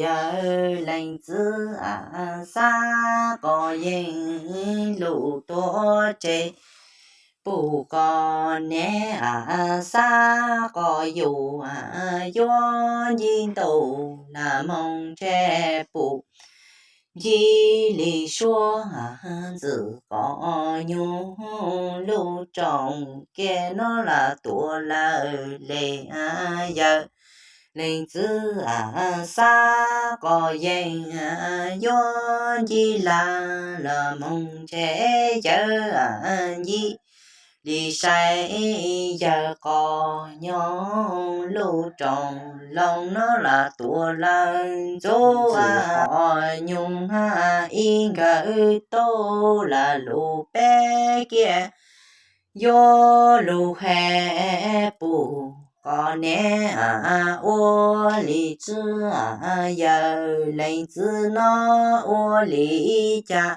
Yawg lees txwv xav qos yeej lug tuav tsev, pum qos nev xav qos yus yuav ncig ntuj lam moog ntseg pum. Ncig li suab ntxwm qos nyuj lug roos kiag no lam tuav lawm le. Yawg lees txwv xav qos yeej yuav ncig lam los moog ntseg yawg ncig li sai. Yawg qos nyuj lug roos loo no lam tuav lawm ntxwm qos nyuj ib nkawd tub lam lug peb kiag yuav lug hais pum qos nev ua li txwv. Yawg lees txwv no ua li cas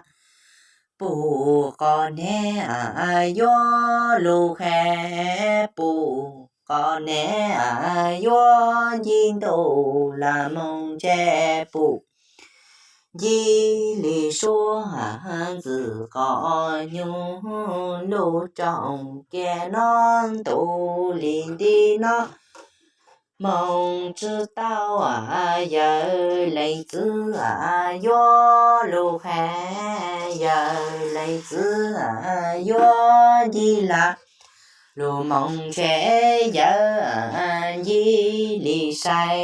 pum qos nev yuav lug hais pum qos nev yuav ncig ntuj lam moog ntseg pum. Ncig li suab ntxwm qos nyuj lug roos kiag no ntu li nti no moog tsi tau. Yawg lees txwv yuav lug hais, yawg lees txwv yuav ncig lam lug moog ntseg yawg ncig li sai.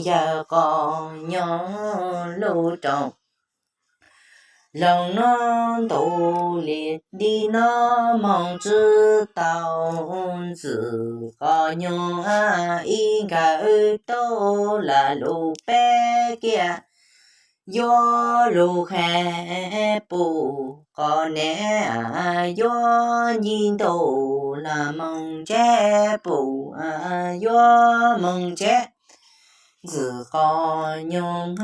Yawg qos nyuj lug roos loo no ntu li nti no moog tsi tau. Ntxwm qos nyuj ib nkawd tub lam lug peb kiag yuav lug hais pum qos nev yuav ncig ntuj lam moog ntseg pum yuav moog ntseg. Ntxwm qos nyuj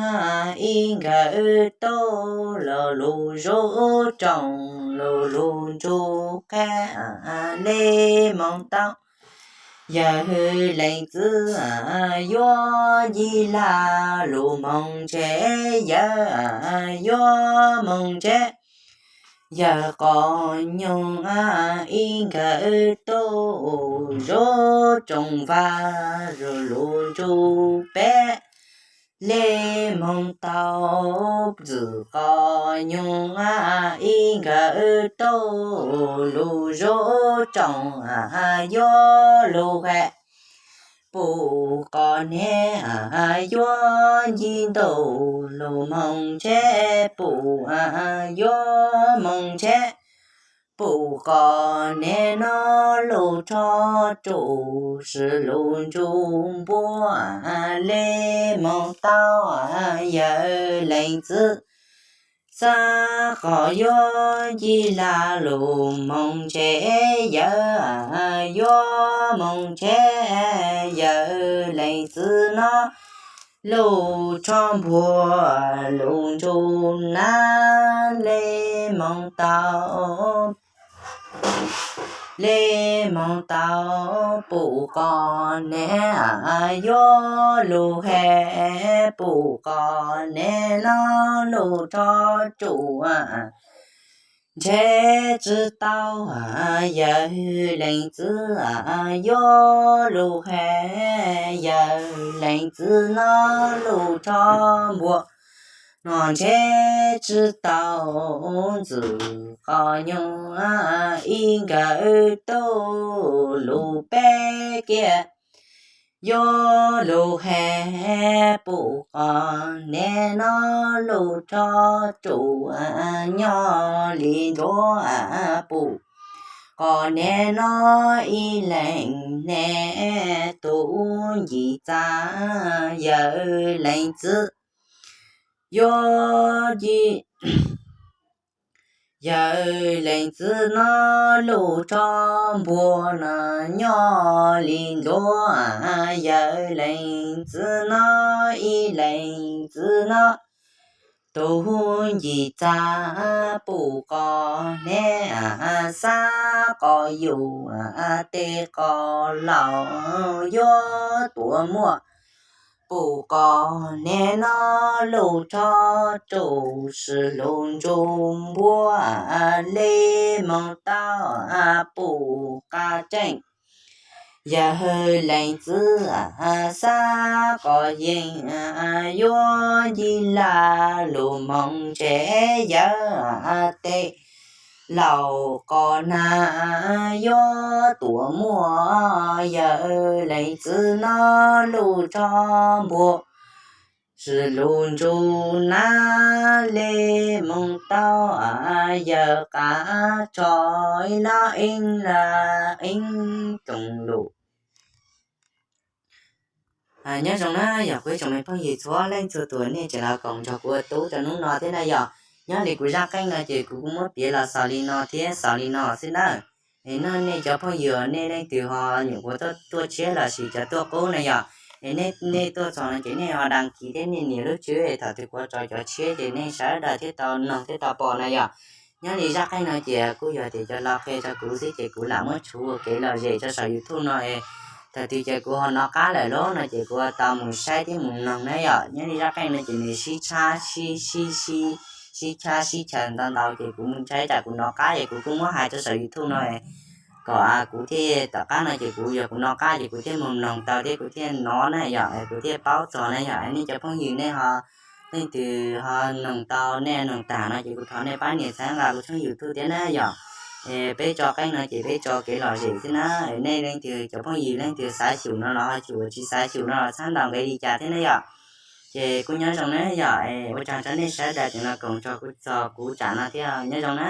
ib nkawd tub los lug zuv roos los lug ntsug qab le moog tau. Yawg lees txwv yuav ncig lam lug moog ntseg, yawg yuav moog ntseg. Yawg qos nyuj ib nkawd tub zuv roos vaj lug ntsug peb le moog tau. Ntxwm qos nyuj ib nkawd tub lug zuv roos yuav lug hais pum qos nev yuav ncig ntuj lug moog ntseg pum yuav moog ntseg. Pum qos nev no lug rho rua sib lug ntsug npua le moog tau. Yawg lees txwv xav qos yuav ncig lam lug moog ntseg, yawg yuav moog ntseg. Yawg lees txwv no lug rho npua lug ntsug nab le moog tau, le moog tau. Pum qos nev yuav lug hais, pum qos nev no lug rho rua ntseg tsi tau. Yawg lees txwv yuav lug hais, yawg lees txwv no lug rho npua no ntseg tsi tau. Ntxwm qos nyuj ib nkawd tub lug peb kiag yuav lug hais, pum qos nev no lug rho rua nyob li ntuav. Pum qos nev no ib leeg nev tub ncig txav. Yawg lees txwv yuav ncig, yawg lees txwv no lug rho npua no nyob li ntuav. Yawg lees txwv no ib leeg txwv no tub ncig txav. Pum qos nev xav qos yus, tej qos laus yuav tuav muaj. Pum qos niag no luj tsho tsuj, swm lug ntsuj npua le moog tau pum qab tseem. Yawg leej txiv xav qos yeej yuav nce lug moog ntsev yawg tes, laus qos nag yuav tuam muaj. Yawg leej txiv no luj tsho npua, swm lug ntsuj nab le moog tau yawg qab tsho ib lab ib la ib coog lug. Nyob zoo na yog kuv ib tsoom me phooj ywg txhua leej txhua tus, nej tseem los koom nrog kuv ua tub rau hnub no thiab na yom. Nyob li kuv zaj qeej no ces kuv kuj muab piav los xaus li no thiab xaus li no xwb na. Es nej cov phooj ywg nej leej twg ho nyuam qhuav tuaj tshiab los sis cov tuaj qub na yom, es nej tuaj txog no ces nej ho đăng ký thiab nej nias lub tswb, thaum twg kuv tso cov tshiab ces nej sawv daws thiaj tau noog thiab tau pom na yom. Nyob li zaj qeej no ces kuj yog tias cov laus qhia rau kuv xwb ces kuv lam muab tshuv ua kev lom zem rau saum YouTube no es thaum twg ces kuv ho nov qab lawm lauj no ces kuv tau mus saib thiab mus noog na yom. Nyob li zaj qeej no ces nws sib tshab sib sib sib tshab sib chaws ntau ntau ces kuv mus ntshai tsam kuv nov qab ces kuv kuj muab hais rau saum YouTube no kom kuv thiaj tom qab no ces kuv yog kuv nov qab ces kuv thiaj mus noog tau thiab kuv thiaj nov na yom, kuv thiaj paub txog na yom. Nej cov phooj ywg nej ho leej twg ho noog tau nej noog tag no ces kuv thov nej pab nias txhawb nqa kuv tshooj YouTube thiab na yom. Peb tso qeej no ces peb tso kev lom zem xwb na. Nej leej twg cov phooj ywg leej twg xav xyum no los ho xyum, tsis xav xyum no los txhob ntaus nqe li cas thiab na yom. Ces kuj nyob zoo na yom, ua tsaug rau nej sawv daws tseem los koom nrog kuv txog kuv tsam no thiab, nyob zoo na.